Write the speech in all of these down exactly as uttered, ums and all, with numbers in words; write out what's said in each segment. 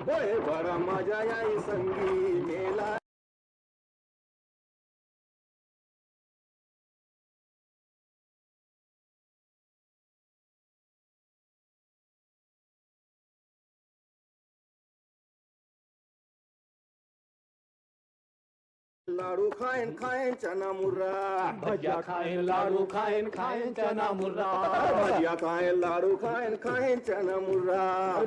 बड़े बड़ा मजा आई संगी मेला। लाडू खाएन खाएन चना मुर्रा। भजिया खाएन लाडू खाएन खाएन चना मुर्रा। भजिया खाएन लाडू खाएन खाएन चना मुर्रा।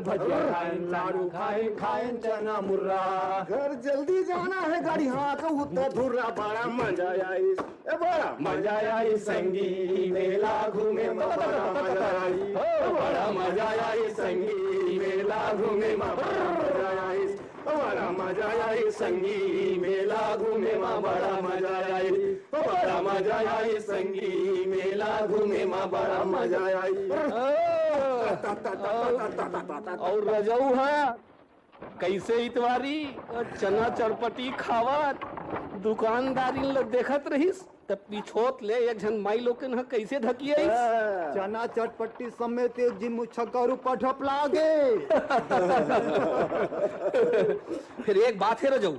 भजिया खाएन लाडू खाएन खाएन चना मुर्रा। घर जल्दी जाना है, गाड़ी हाँक उतना धुर्रा। बड़ा मजा आई, ए बड़ा मजा आई संगी मेला घूमे मा। बड़ा मजा आई, ओ बड़ा मजा आई संगी मेला घूमे मा। बड़ा मजा आई, बड़ा मजा आई संगी मेला घूमे मा। बड़ा मजा आई, बड़ा मजा आई संगी मेला घूमे मा। बड़ा मजा आई। और रजऊ हा कैसे इतवारी चना चटपटी खावत दुकानदारी ल देखत रहिस, त पिछोत ले एक झन माई लोकन ह कैसे धकियाइस। चना चटपटी समेत एक झिन मुछक्कर ऊपर ढपला गे। फिर एक बात हे रजऊ,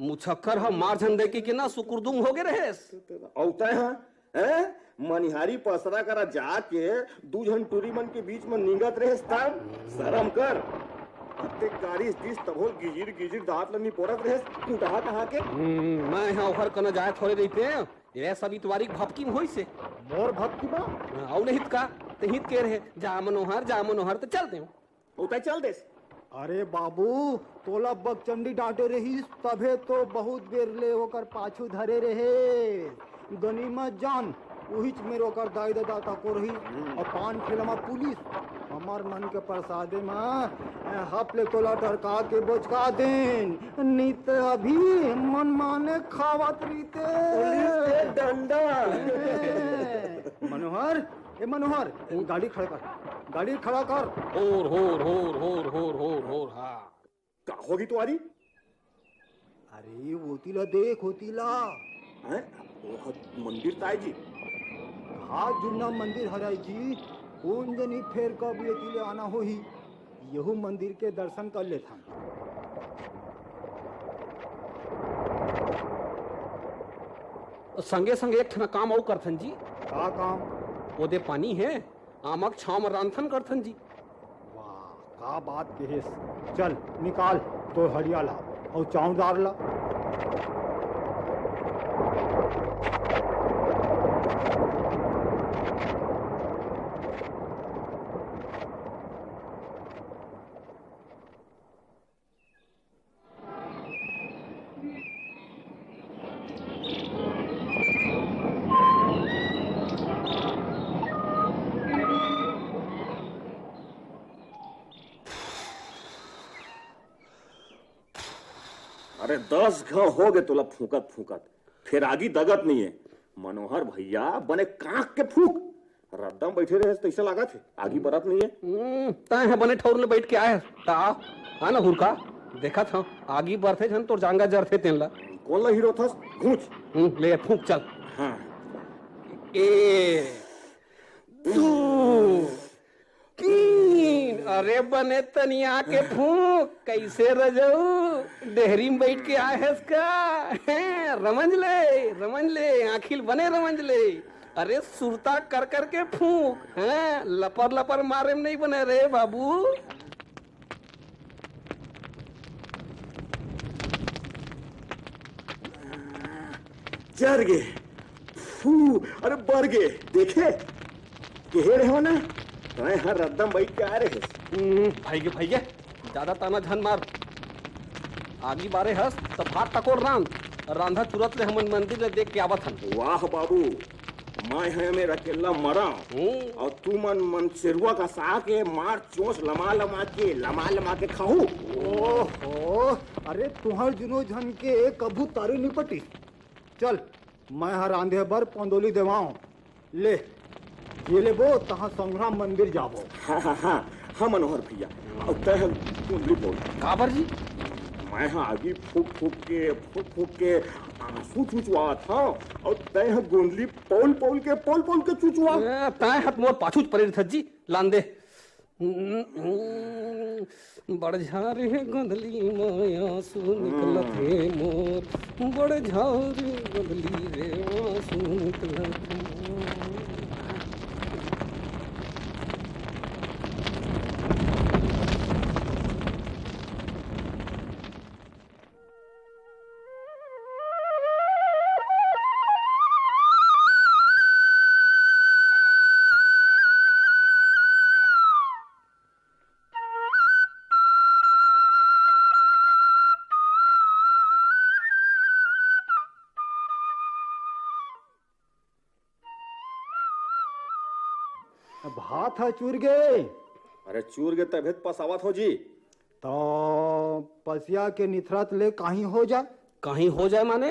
मुछक्कर ह मार झन दे के ना सुकुरदुम हो गे रहेस। अउ तैं ह, हैं? मनिहारी पसरा करा जाके दू झन टूरी मन के बीच म निंगत रहेस तब? सरम कर। अतेक गारी दिस तभो गिजिर गिजिर दांत ल निपोरत रहेस, कुटहा कहा के। हम्म, मैं ह ओहर कना जाए थोरे रहिते, ये सब इतवारी के भपकी म होइस हे। मोर भपकी बा? हाँ, अउ नहीं त का, ते हित के रहे, जा मनोहर, जा मनोहर, त चल देव। ओ तैं चल देस। अरे बाबू, तोला बकचंडी डांटे रहिस, तभे तो बहुत बेर ले ओकर पाछू धरे रहे। गनी मत जान, उहिच मेर ओकर दाई ददा तको रहिस। हम्म। अउ पान ठेला म पुलिस, हमर मन के परसादे म, ए, हप ले तोला टरका के बोचका देन, नइ त अभी मनमाने खावत रहिते। पुलिस के डंडा। ए, मनोहर, ए मनोहर, गाड़ी खड़ा कर, गाड़ी खड़ा कर। होर, होर, होर, होर, होर, होर, होर, हाँ। का होगे इतवारी? अरे, ओती ला देख, ओती ला। हैं? ओ ह मंदिर ताय जी। हाँ, जुन्ना मंदिर हरय जी। कोन जनी फेर कब एती ले आना होही, यहू मंदिर के दर्शन कर लेथन। संगे संगे एक ठन काम अउ करथन जी। का काम? ओदे पानी हे, आमा के छांव म रांधथन करथन जी। वाह, का बात कहेस। चल, निकाल तोर हड़िया ला अउ चाउर दार ला। अरे, दस घांव होगे तोला फूंकत फूंकत, फेर आगी दगत नइये। मनोहर भइया, बने कांख के फूंक। रद्दा म बइठे रहेस तइसे लागत हे, आगी बरत नइये। हम्म, तैं ह बने ठउर ले बइठ के आय हस, त आ, आ ना हुरका, देखत हंव, आगी बरथे झन तोर जांगा जरथे तेन ला। कोन ला हिरोथस? घूंच। हम्म, ले फूंक चल। हाँ। ए, दू, तीन, अरे बने तनिया के फूंक, कइसे रजऊ, डेहरी म बइठ के आय हस का? हैं, रमंज ले, रमंज ले, आँखी ल बने रमंज ले। अरे सुरता कर कर के फूंक, हैं, लपर लपर मारे म नइ बने रे बाबू। जर गे। फू, अरे बर गे। देखे? केहे रेहेंव ना? तैं ह रद्दा म बइठ के आय रहेस। हम्म, भइगे, भइगे। जादा ताना झन मार। आगी बारे हस, त भात तको रांध। रांधा चुरत ले हमन मंदिर ल देख के आवत हन। वाह बाबू, मैं ह एमेर अकेल्ला मरंव। हम्म। अउ तुमन मन सेरुवा कसा के मार चोंच लमा लमा के, लमा लमा के खाहू। ओहो, अरे तुंहर जुनों झन के कभू तारी नइ पटिस। चल, मैं ह रांधे बर पंदोली देवांव। ले, ये लेबो, तहाँ संघरा मंदिर जाबो। हाँ, हाँ, हाँ, हाँ, मनोहर भइया, अउ तैं ह गोंदली पोल। काबर जी? मैं ह आगी फूंक फूंक के, फूंक फूंक के आंसू चुचवात हंव, अउ तैं ह गोंदली पोल पोल के, पोल पोल के चुचवा। ए, तैं ह त मोर पाछू च परे रहिथस जी, लान दे। बड़ झारी गोंदली म आंसू निकलत हे मोर, बड़ झारी गोंदली रे आंसू निकलत हे मोर। भात ह चूर गे। अरे चूर गे तभे त पसावत हो जी। त पसिया के निथरत ले काहीं हो जाए। काहीं हो जाए माने?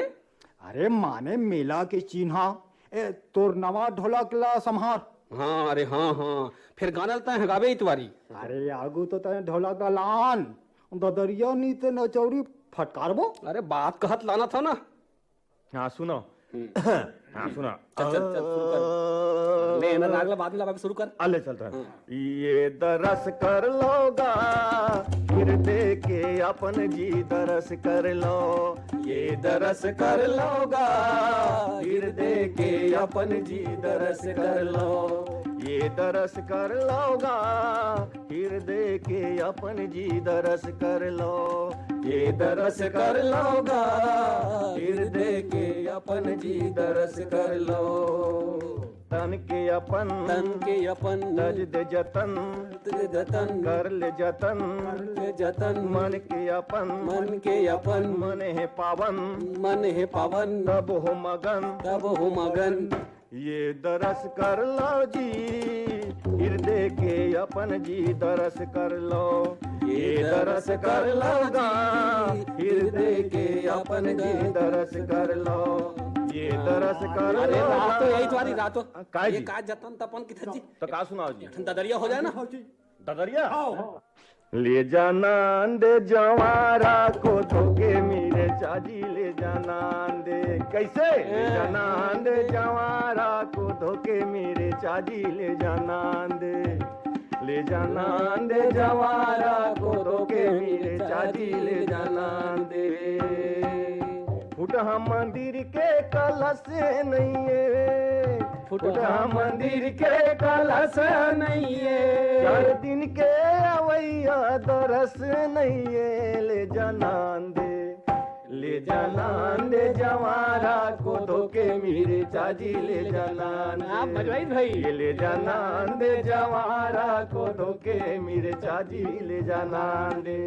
अरे माने मेला के चिन्हा। ए, तोर नवा ढोलक ला सम्हार। हाँ, अरे हाँ, हाँ। फिर गाना ल तैं ह गाबे इतवारी। अरे आगू तो तैं ढोलक ला लान। ददरिया नी ते नचौरी फटकारबो। अरे बात कहत लानत हव ना। हाँ, सुनो। हम्म। हाँ, सुनो। चल, चल, चल, शुरू कर। ले, ना, राग ला बाद में लगाबे, शुरू कर। आ, ले, चलता है। हाँ। ये दरस कर लोगा, हिरदे के अपन जी दरस कर लो। ये दरस कर लोगा, हिरदे के अपन जी दरस कर लो। ये दरस कर लोगा, हिरदे के अपन जी दरस कर लो। ये दरस कर लोगा, हिरदे के अपन जी दरस कर लो। तन के अपन, तन के अपन, तज दे जतन, तज दे जतन, कर ले जतन, कर ले जतन, मन के अपन, मन के अपन, मन हे पावन, मन हे पावन, तब हो मगन, तब हो मगन। ये दरस कर लो जी, हिरदे के अपन जी दरस कर लो। ये दरस कर लो जी, हिरदे के अपन जी दरस कर लो। ये दरस कर अरे लो। रात तो यही तुम्हारी रात हो। काय ये जी? का जतन तपन किधर जी? तो का सुनाओ जी? ठंडा दरिया हो जाए ना। ददरिया? हाँ, हाँ। ले जाना दे जवारा को धोके मेरे चाजी, ले जाना दे। कैसे? ले जाना दे जवारा को धोके मेरे चाजी, ले जाना दे। ले जाना दे जवारा को धोके मेरे चाजी, ले जाना दे। फुटहा मंदिर के कलश नहीं है, फुटहा मंदिर के कलश नहीं है। चार दिन के अवैया दरस नहीं है, ले जाना दे, ले जाना दे जवारा को धोके मेरे चाजी, ले जाना दे। हाँ, बजवाई भाई। ये ले जाना दे जवारा को धोके मेरे चाजी, ले जाना दे।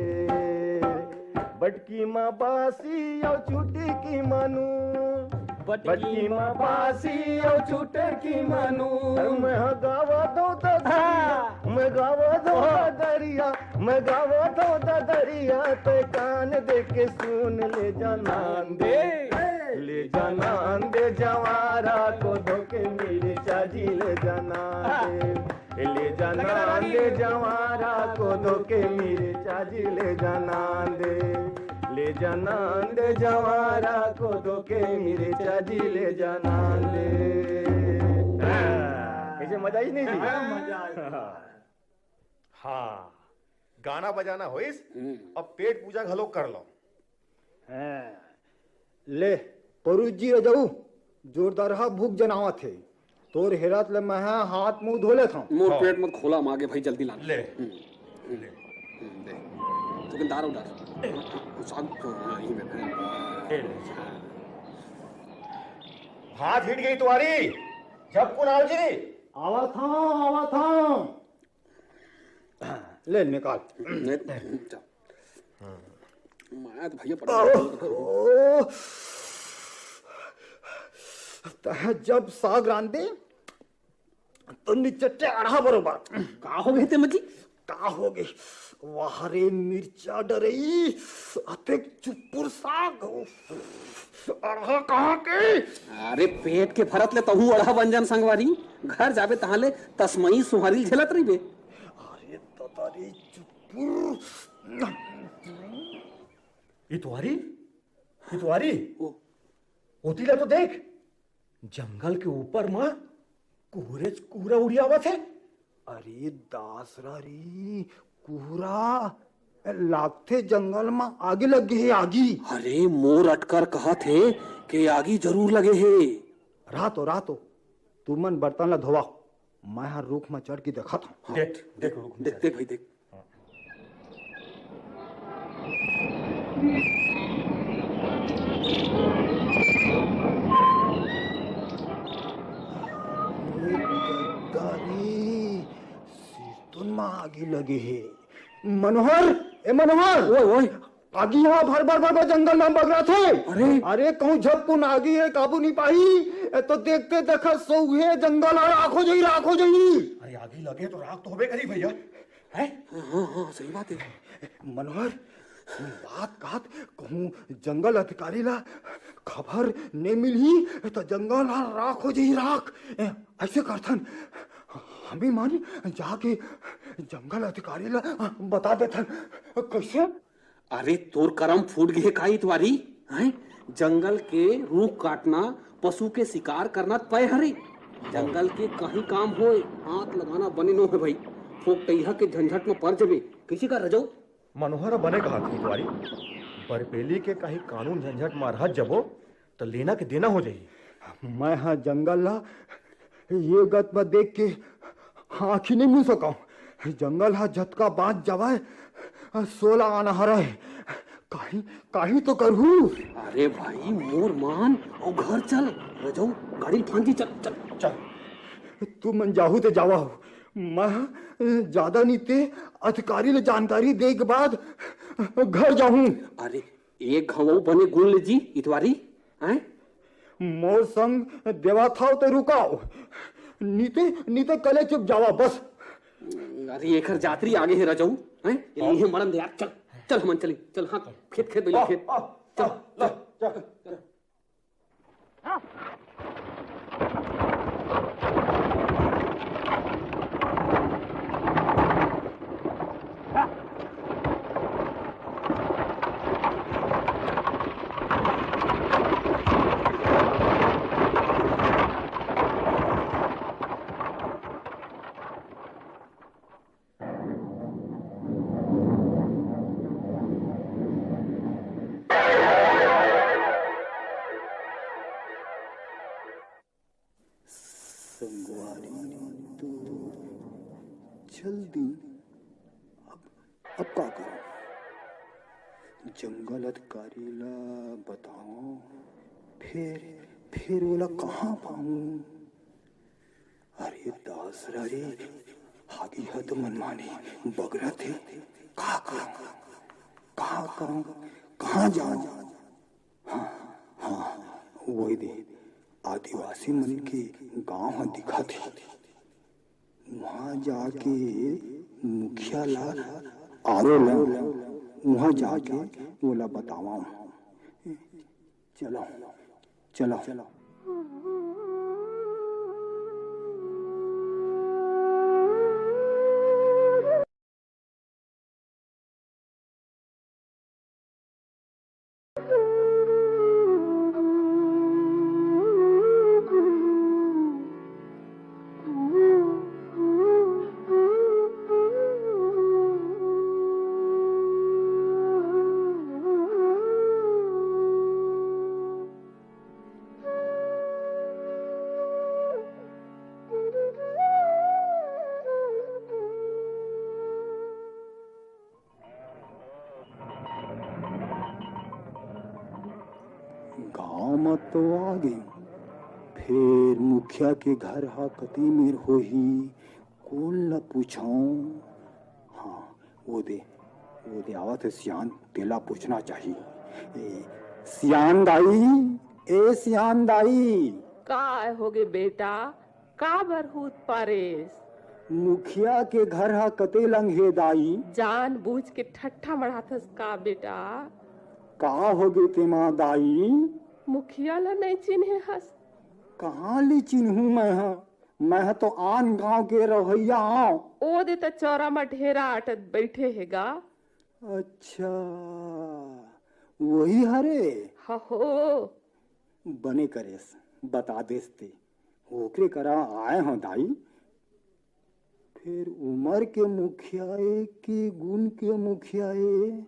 बटकी मा बासी अउ चुटकी मा नून। बटकी मा बासी अउ चुटकी मा नून। मैं गावा दो ददरिया, हाँ। मैं गावा दो ददरिया, मैं गावा दो ददरिया, तैं कान दे के सुन ले जाना दे। ले जाना दे जवारा को धोके मेरे चाजी, ले जाना दे। ले जाना दे जवारा को धोके मेरे चाजी, ले जाना दे। ले जाना दे जवारा को धोके मेरे चाजी, ले जाना दे। कैसे मजा आई नहीं जी? हाँ, मजा आया। हाँ, गाना बजाना होइस, हम्म। अब पेट पूजा घलो कर लो। हाँ। ले, परुस जी रजऊ, जोरदारहा भूख जनावत हे। तोर हेरत ले मैं हा हाथ मुंह धो लेत हंव। मोर हाँ। पेट मत खोला, मागे भाई, जल्दी ला। ले। हम्म, हम्म, ले। हम्म, दे। दुकानदार उधर। ए। साग तो, हाँ, यही में। ए ले। भात हिट गई तुम्हारी। जब कुन आओ जी। आवत हंव, आवत हंव। ले निकाल। ले, चल। माया तो भैया पड़ा। ओहो। तैं जब साग रांधे, तो निचट्टे अड़हा बरोबर। का हो गए ते मजी? का हो गए? वाह रे मिर्चा डरई, अतेक चुपुर साग। अड़हा कहाँ के? अरे पेट के भरत ले तहू अड़हा बन जान संगवारी। घर जाबे तहाँ ले तसमई सुहारी झेलत रहिबे। अरे ददा रे चुपुर। इतवारी, इतवारी, ओ। ओती ला तो देख, जंगल के ऊपर म कुहरेच कुहरा उड़ियावत हे। अरे दासरा रे, कुहरा, लागथे जंगल म आगी लग गे हे, आगी। अरे मोर अटकर कहत हे के आगी जरूर लगे हे। रहा तो, रहा तो, तुमन बर्तन ला धोवा, मैं हर रूख म चढ़ के देखत हूँ। देख, देख, रूख म देख, चढ़। देख भाई, देख। अरे ददा रे, सिरतोन म आगी लगे हे। मनोहर, ए मनोहर। ओए, ओए। आगी ह भर भर भर भर जंगल म बगराथे। अरे। अरे कहूँ झपकुन आगी हे, काबू नहीं पाही। ए तो देखते देखत सौहे जंगल ह राख हो जाही, राख हो जाही। अरे आगी लगे तो राख तो होबे करही भैया। हैं? हाँ, हाँ, हाँ, सही बात हे। मनोहर, बात कहत कहूँ जंगल अधिकारी ला खबर नहीं मिलही त जंगल ह राख हो जाही, राख। ए, ऐसे करथन, हमी मन जाके जंगल अधिकारी ला बता देथन। कैसे? अरे तोर करम फूट गे हे का इतवारी? हैं? जंगल के रूख काटना, पशु के शिकार करना तय हरे। जंगल के कहीं काम होए, हाथ लगाना बने नो हे भाई। फोकटइहा के झंझट म पर जबे। कइसे कर रजऊ? मनोहर बने कहत हे इतवारी, बरपेली के कहीं कानून झंझट म रहत जबो, त लेना के देना हो जाही। मैं ह जंगल ला ये गत म देख के आँखी नहीं मुन सकव। जंगल ह जतका बाँच जावय, सोला आना हरय। काहीं, काहीं तो करहू। अरे भाई, मोर मान अउ घर चल। रजऊ, गाड़ी म फांद जी, चल, चल। चल। तुमन जाहू ते जावा हो, मैं जादा नी ते अधिकारी ले जानकारी दे के बाद घर जाहूँ। अरे, एक घाव बने गुन ले जी, इतवारी, हैं? मोर संग देवा थाव ते रुकाव, नी ते, नी ते कले चुप जावा बस। अरे, एकर जातरी आगे हे रजऊ, हैं? ये हाँ। लीहे मरन दे यार, चल, चल हमन चली, चल, हाँ, खेत, खेत, बेली, आ, खेत, आ, चल, आ, चल, चल, चल। संगवारी तो चल दी। अब, अब का करूं? जंगल अधिकारी ला बताओ, फिर, फिर ओला कहाँ पाऊं? अरे दासरा रे, आगी ह तो मनमानी बगरत हे। का करूं? का करूं? कहाँ जाऊं? हाँ, हाँ, वही दे, आदिवासी मन के गांव ह दिखत हे। वहां जाके मुखिया ला आरो ला, वहां जाके ओला बतावा। चलो, चलो। गांव म तो आ गेंव, फेर मुखिया के घर ह कति मेर होही, कोन ल पूछंव? हाँ, वो दे, वो दे आवत हे सियान, तेला पूछना चाही। ए, सियान दाई, ए सियान दाई। काय होगे बेटा, काबर हुत पारेस? मुखिया के घर ह कते लंग हे दाई? जान बूझ के ठट्ठा मढ़ाथस का बेटा? का होगे तेमा दाई? मुखिया ल नइ चिन्हे हस? कहाँ ले चिन्हूं मैं ह? मैं ह तो आन गांव के रहइया आंव। ओ दे त चौरा म ढेरा आटत बइठे हे गा। अच्छा, वही हरे? हहो। बने करेस, बता देस ते। ओकरे करा आए हंव दाई। फेर उमर के मुखिया ए कि गुन के मुखिया ए?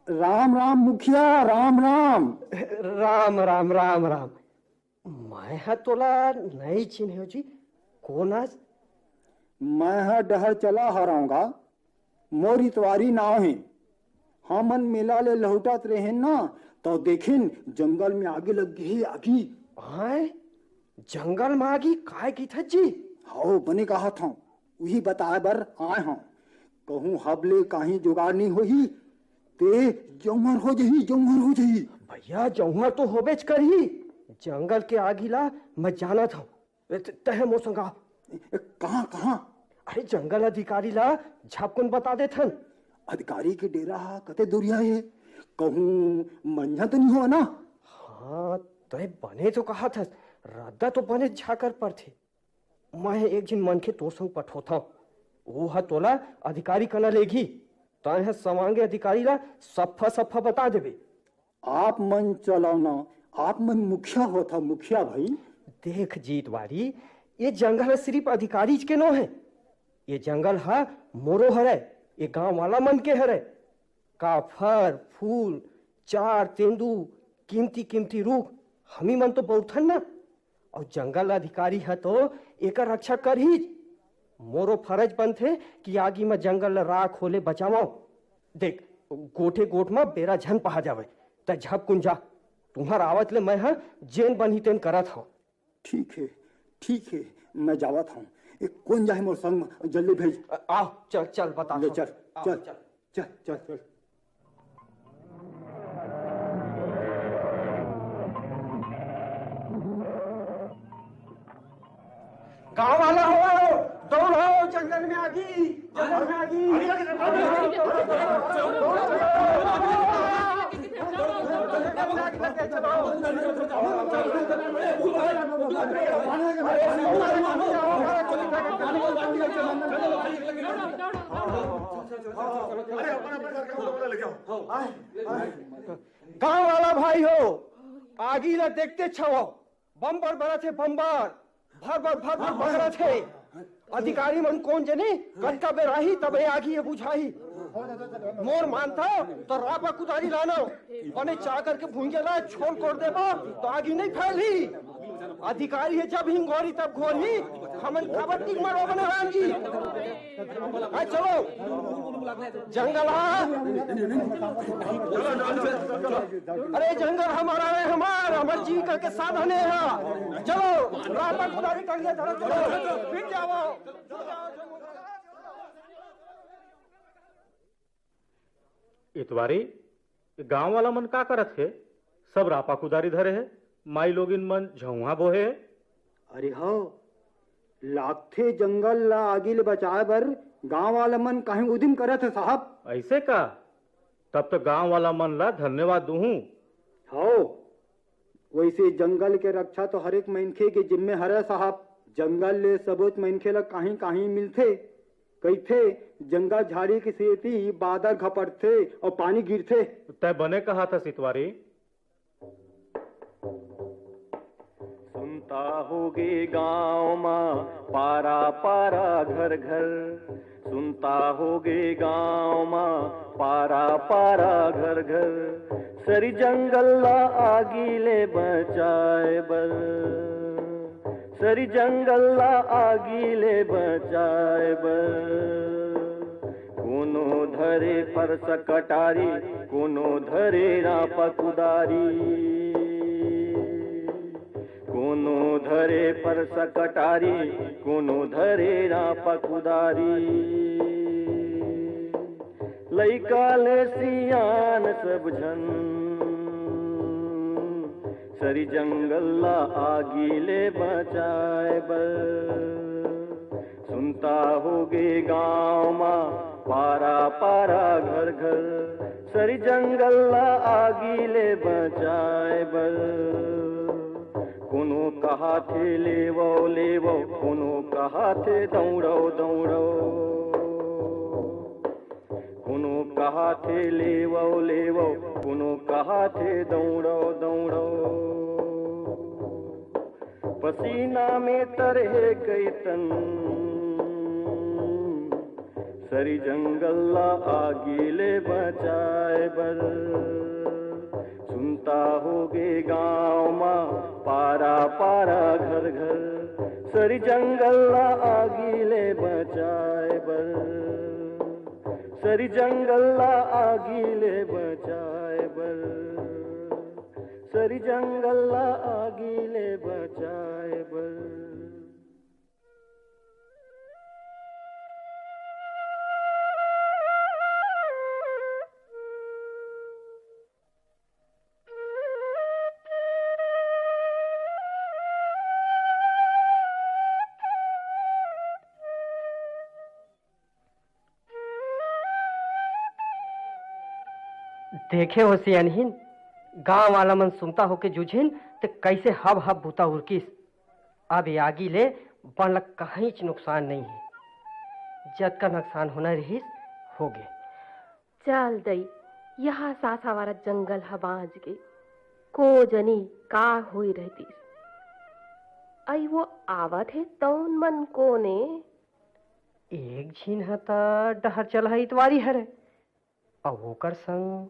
राम राम मुखिया, राम राम। राम राम, राम राम। मैं ह तोला नइ चिन्हेंव जी, कोन अस? मैं ह डहर चला हरंव गा, मोर इतवारी नांव हे। हमन मेला ले लहुटत रहेन ना, त देखेन जंगल में आगी लग गे हे, आगी। आय, जंगल में आगी? काय कहिथस जी? हव, बने कहत हंव, उही बताय बर आय हंव। कहूं हब ले काहीं जुगाड़ नइ होही, ते जौंहर हो जही, जौंहर हो जही। भइया, जौंहर तो होबेच करही। जंगल के आगी ला मैं जानत हंव। ए, त-, तैं मोर संग आ। ए, कहाँ, कहाँ? अरे, जंगल अधिकारी ला झपकुन बता देथन। अधिकारी के डेरा ह कते दुरिहा हे? कहूं मंझा तो नइ होवय ना? हाँ, तैं बने तो कहत हस, रद्दा तो बने झाकर परथे। मैं एक झिन मनखे तोर संग पठोथंव, वो ह तोला अधिकारी कना लेगही। तैं ह सवांगे अधिकारी ला सफ्फा सफ्फा बता देबे। आप मन चलव ना, आप मन मुखिया होथा, मुखिया भाई। देख जी इतवारी, ये जंगल ह सिरिफ अधिकारीच के नो हे, ये जंगल ह मोरो हरय, ये गांव वाला मन के हरय। का फर, फूल, चार, तेंदू, कीमती, कीमती रूख हमी मन तो बउरथन ना, अउ जंगल अधिकारी ह तो एकर रक्षा करहीच। मोरो फरज बनथे कि आगी म जंगल ल राख होले बचावंव। देख, गोठे गोठ म बेरा झन पहा जावय, त झपकुन जा। तुंहर आवत ले मैं ह जेन बनही तेन करत हंव। ठीक हे, ठीक हे, मैं जावत हंव। ए, कोन जाही मोर संग म? जल्दी भेज। आ, आ, चल, चल, बता ले, दो। चल, आ, चल, चल। चल, चल, चल। गांव वाला हो, दौड़ो, जंगल में आगी, जंगल में आगी। गांव वाला भाई हो, आगी ला देखते छवो, बम्बर बरत हे, बम्बर, भर भर भर भर बगरत हे। अधिकारी मन कोन जनी कतका बेर आही, तब ए आगी हे बुझाही। मोर मानथा त रापा कुदारी लानो, बने चा करके भुंजा ला छोल कोर देबो, त आगी नइ फैलही। अधिकारी हे जब हिंगोरी तब घोरी, हमन काबर टिक मारो बने राम जी। आ, चलो, जंगल हा। अरे, जंगल हमारा है, हमार, हमार जीविका के साधन है हा। चलो, रापा कुदारी टंगिया धरो, चलो, फिर जाओ। इतवारी, गांव वाला मन का करत हे? सब रापा कुदारी धरे हे, माई लोगिन मन झउहा बोहे हे। अरे हव, लागथे जंगल ला आगी ले बचाए बर गांव वाला मन काहीं उदिम करत हे साहब। अइसे का? तब तो गांव वाला मन ला धन्यवाद दूहूं। हव, वइसे जंगल के रक्षा तो हर एक मनखे के जिम्मे हरय साहब। जंगल ले सबोच मनखे ला काहीं काहीं मिलथे। कहिथे, जंगल झाड़ी के सेती बादर घपटथे अउ पानी गिरथे। तैं बने कहत हस इतवारी। सुनता होगे गांव मा पारा पारा घर घर, सुनता होगे गांव मा पारा पारा घर घर, सरी जंगल ला आगी ले बचाए बर, सरी जंगल ला आगी ले बचाए बर। कोनो धरे फरसा कटारी, कोनो धरे रापा कुदारी। कोनो धरे फरसा कटारी, कोनो धरे रापा कुदारी। लइका ले सियान सब झन, सरी जंगल ला आगी ले बचाए बर। सुनता होगे गांव मा पारा पारा घर घर, सरी जंगल ला आगी ले बचाए बर। कोनो कहाथे लेवो लेवो, कोनो कहाथे दौड़ो दौड़ो। कोनो कहाथे लेवो लेवो, कोनो कहाथे दौड़ो दौड़ो। पसीना में तरहे कइतन सरी जंगल ला आगी ले बचाए बर। सुनता होगे गांव मा पारा पारा घर घर सरी जंगल ला आगी ले बचाए बर। सरी जंगल ला आगी ले बचाए बर। सरी जंगल ला आगी ले बचाए बर। देखे हो सियानहिन, गांव वाला मन सुनता होके जूझिन, त कइसे हब हब बूता उरकिस। अब ए आगी ले बन ल कहींच नुकसान नइ हे। जतका नुकसान होना रिहिस, होगे। चल दई, यहा सासा वाला जंगल ह बांच गे। को जनी का होई रहतिस। अई वो आवत हे तउन मन कोने? एक झिन ह त डहर चलहा इतवारी हरे। अउ ओकर संग,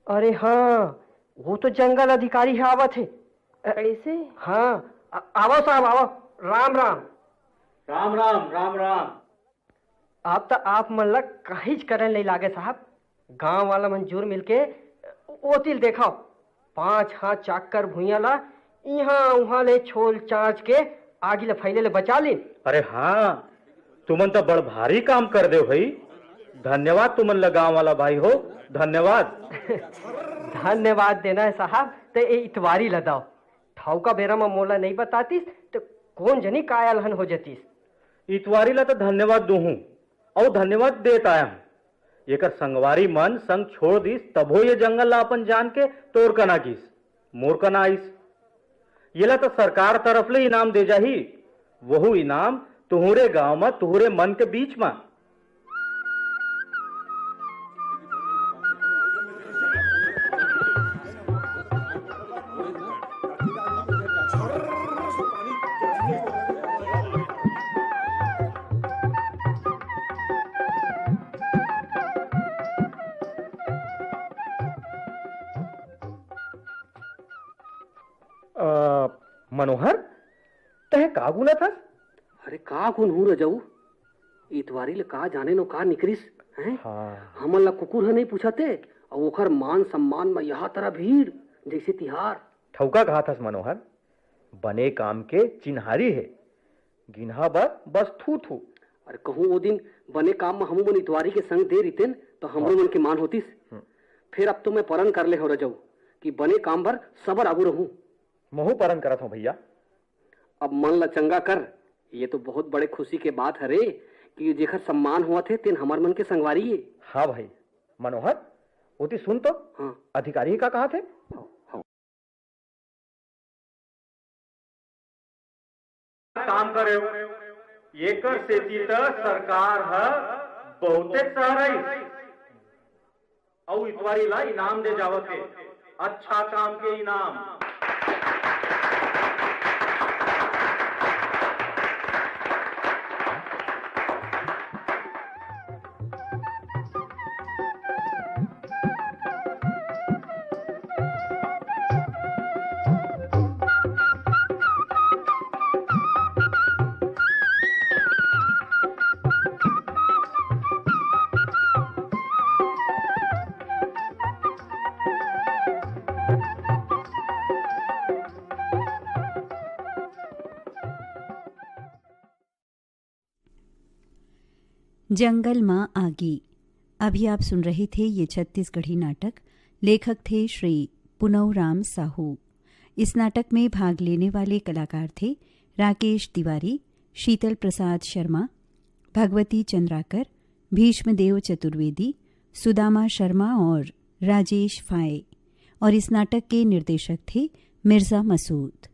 अरे हाँ, वो तो जंगल अधिकारी ह आवत हे। अ, कइसे? हाँ, आ-, आवव साहब, आवव। राम राम। राम राम, राम राम। अब त आप मन ला काहीच करन नइ लागे साहब। गांव वाला मन जुर मिलके ओतिल देखव, पांच हाथ चाकर भुइयां ला इहां उहां ले छोल चांच के आगी ला फैले ले बचा लीन। अरे हाँ, तुमन त बड़ भारी काम कर देव भई। धन्यवाद तुमन ल गांव वाला भाई हो, धन्यवाद। धन्यवाद देना हे साहब, ते ए इतवारी ल दव। ठौका बेरा म मोला नइ बतातिस त कोन जनी काय अलहन हो जतिस। इतवारी ल त धन्यवाद दूहूं, अउ धन्यवाद देत आया हूं। एकर संगवारी मन संग छोड़ दिस, तभो ये जंगल ला अपन जान के तोर कना गिस, मोर कना आइस। येला त सरकार तरफ ले इनाम दे जाही। वहू इनाम तुहरे गांव म, तुहरे मन के बीच म। अ, मनोहर, तैं का गुनत हस? अरे, का गुनहूं रजऊ? इतवारी ले का जाने नो का निकरिस, हैं? हाँ। हमन ला कुकुर ह नइ पूछत हे, अउ ओखर मान सम्मान म यहा तरा भीड़, जइसे तिहार। ठउका कहत हस मनोहर, बने काम के चिन्हारी हे, गिनहा बर बस थू थू। अरे कहूं ओ दिन बने काम म हमू मन इतवारी के संग दे रितेन, त हमरो मन के मान होतिस। हम्म। फेर अब तो मैं परन कर ले हंव रजऊ, कि बने काम बर सबर आगू रहूं। महू परन करत हंव भइया। अब मन ल चंगा कर, ये तो बहुत बड़े खुशी के बात हरे कि जेखर सम्मान होवत हे, तेन हमर मन के संगवारी ये। हाँ भाई, मनोहर, ओती सुन तो, हाँ। अधिकारी का कहत हे? हाँ, हाँ। काम करे, एकर सेती त सरकार ह बहुते सहरई। अउ इतवारी ला इनाम दे जावत हे, अच्छा काम के इनाम। जंगल मां आगी। अभी आप सुन रहे थे ये छत्तीसगढ़ी नाटक। लेखक थे श्री पुनव राम साहू। इस नाटक में भाग लेने वाले कलाकार थे राकेश तिवारी, शीतल प्रसाद शर्मा, भगवती चंद्राकर, भीष्मदेव चतुर्वेदी, सुदामा शर्मा और राजेश फाये। और इस नाटक के निर्देशक थे मिर्जा मसूद।